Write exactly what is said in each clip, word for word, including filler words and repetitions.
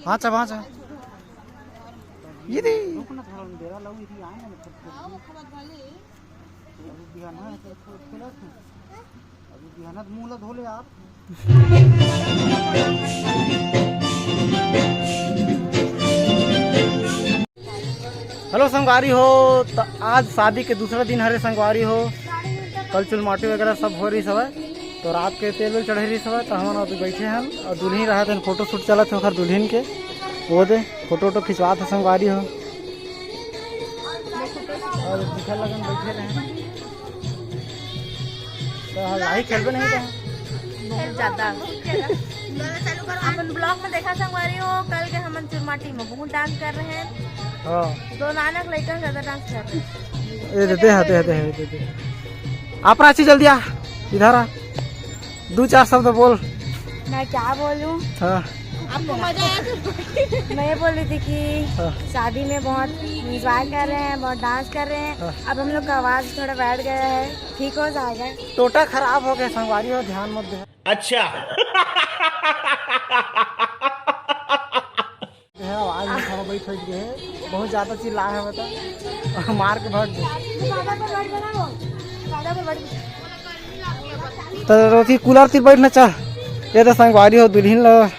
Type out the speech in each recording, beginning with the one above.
भांचा, भांचा। ये दे। रुक ना, थोड़ा बेरा लगही, आए ना, मतलब, अभी बिहान है, तो खेलत है। अभी बिहान तो मुंह ला धो ले आप। हेलो संगवारी हो, त आज शादी के दूसरा दिन हरे संगवारी हो। कल चुलमाटी वगैरह सब हो रहिस हवय, तो रात के तेल वेल चढ़े रहिस हवय, तो हमन अभी बैठे हन अउ दुल्हिन रहत हन, फोटो शूट चलत हे ओखर दुल्हिन के। वो दे फोटो वोटो खिंचवात हे संगवारी हो। अउ दिखे लगन बैठे रहे। तो हाँ, लाही खेलबे नहीं तो। बहुत ज्यादा। अपन ब्लॉग में देखा संगवारी हो, कल के हमन चुरमाटी में बहुत डांस कर रहे हैं। हाँ। दो नानक लड़का ज्यादा डांस कर रहे हैं। ए, दे, दे, हाँ, दे, दे, दे, दे। आ प्राची, जल्दी आ, इधर आ, दो चार शब्द बोल। मैं क्या बोलूं? हाँ। आपको मजा आया? मैं ये बोल रही थी कि हाँ। शादी में बहुत एंजॉय कर रहे हैं, बहुत डांस कर रहे हैं। हाँ। अब हम लोग का आवाज थोड़ा बैठ गया है, ठीक हो जाएगा। टोटा खराब हो गया संगवारी हो, ध्यान मत दे। अच्छा। है, आवाज में थोड़ा बहुत फंस गए हैं, बहुत ज्यादा चिल्ला है, बता, मार के भर दे। तो रोथी कूलर तिर बैठना चाह। ये तो संगवारी हो, दुल्हिन ला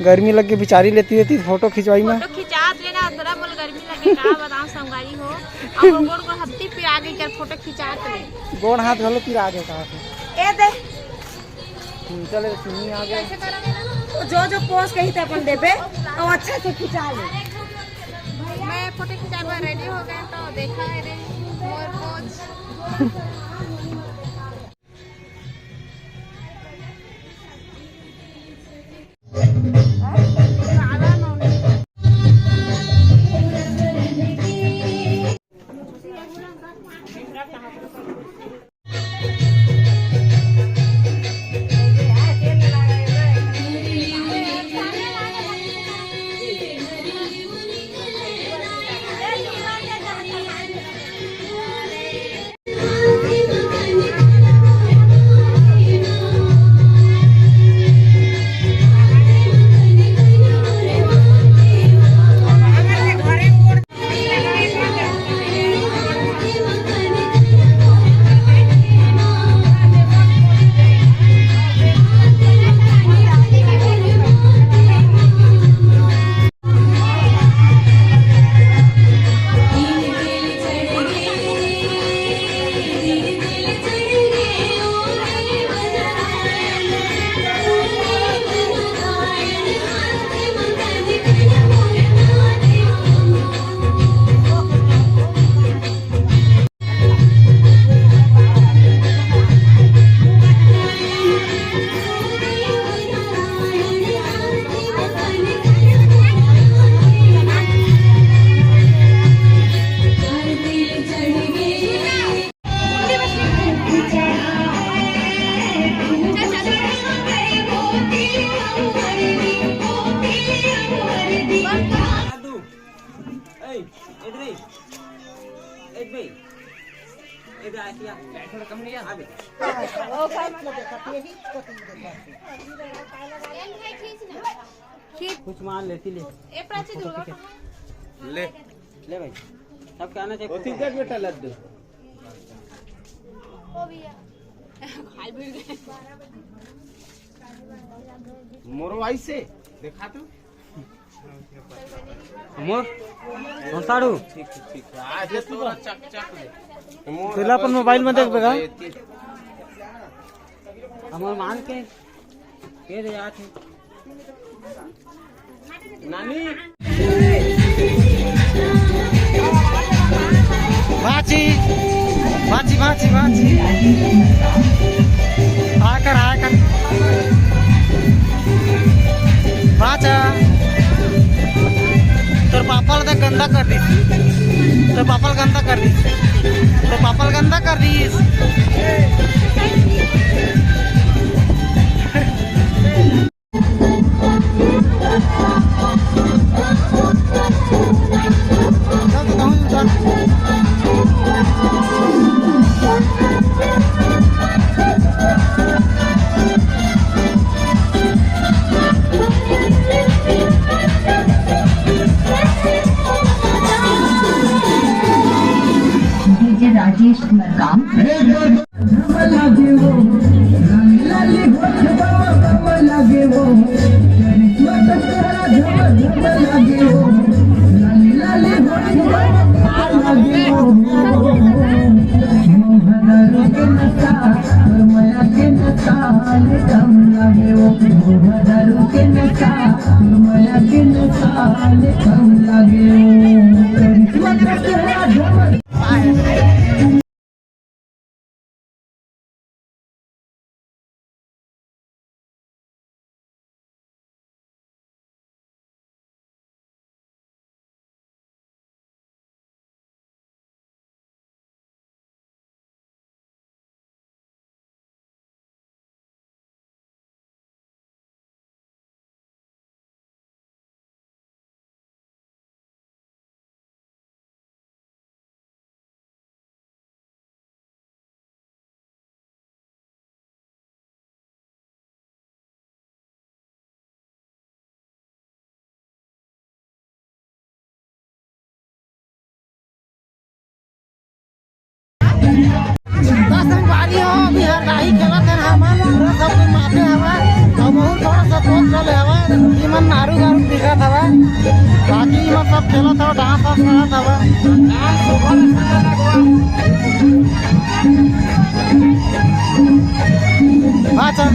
गर्मी लग के बिचारी लेती रहती फोटो खिंचवाई में। फोटो खिंचात ले ना, तोरा बोल गर्मी लगे का बताओ संगवारी हो। अब गोड़ को हत्ती पिरा गई कर फोटो खिंचात ले। गोड़ हाथ घलो पिरा गए कहा से। ए दे। हम्म, चले, चुन्नी आ गया। तो जो जो पोज कही थे अपन देबे, तो अच्छा से खिंचा ले। मैं फोटो खिंचाए बर रेडी हो गए, तो देखा है रे मोर पोज। कुछ मान लेती ले। ले। ले भाई, सबके आना चाहिए। ओथी देख बेटा लड्डू। मोरो आई से देखा तू। मोर, मोर साड़ू। ठीक है, ठीक है। आज ये तोरा चक चक दे। मोर तेला अपन मोबाइल में देख बेगा। हमर मान के, के दे आथे। नानी। भांची, भांची, भांची, भांची। आकर, आकर। भांचा। तोर पापा ला देख गंदा कर दिस। तोर पापा ला गंदा कर दिस। तोर पापा ला गंदा कर दिस। एक बार झम लागे वो, लाली लाली होठ बाबा बाबा लागे वो, करिश्मा तो तोहरा झम झम लागे वो, लाली लाली होठ बाबा बाबा लागे वो। मोहरा रुके नशा, तोर मया के नशा, ले कम लागे वो। मोहरा रुके नशा, तोर मया के नशा, ले कम लागे वो। करिश्मा तो तोहरा झम दस संगवारी हो, अभी हर राही खेलत हन हमन, पूरा सब कोई माथे हवा, अउ बहुत थोड़ा सा दोस्त चले हवा, इमन नारू गारू दिखत हवा, बाकी इमन सब खेलत हवा, डांस वांस करत हवा। अच्छा।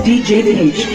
D J Dinesh.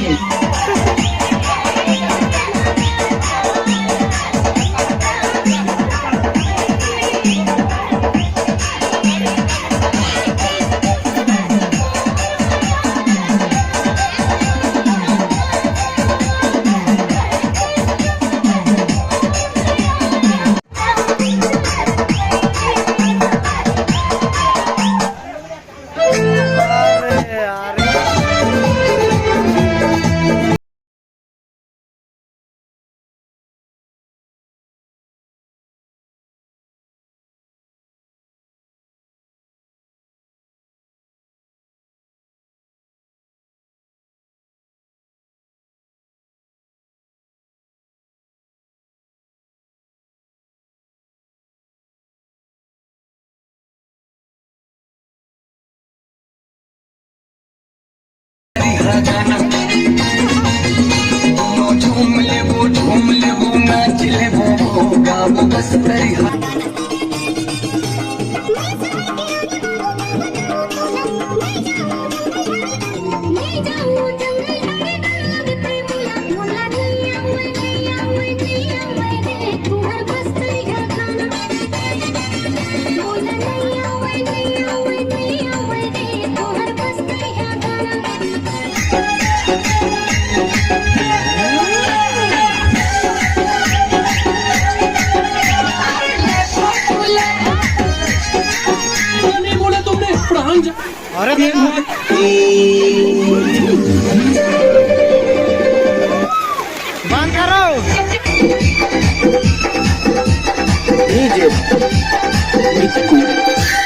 DJ Mitku.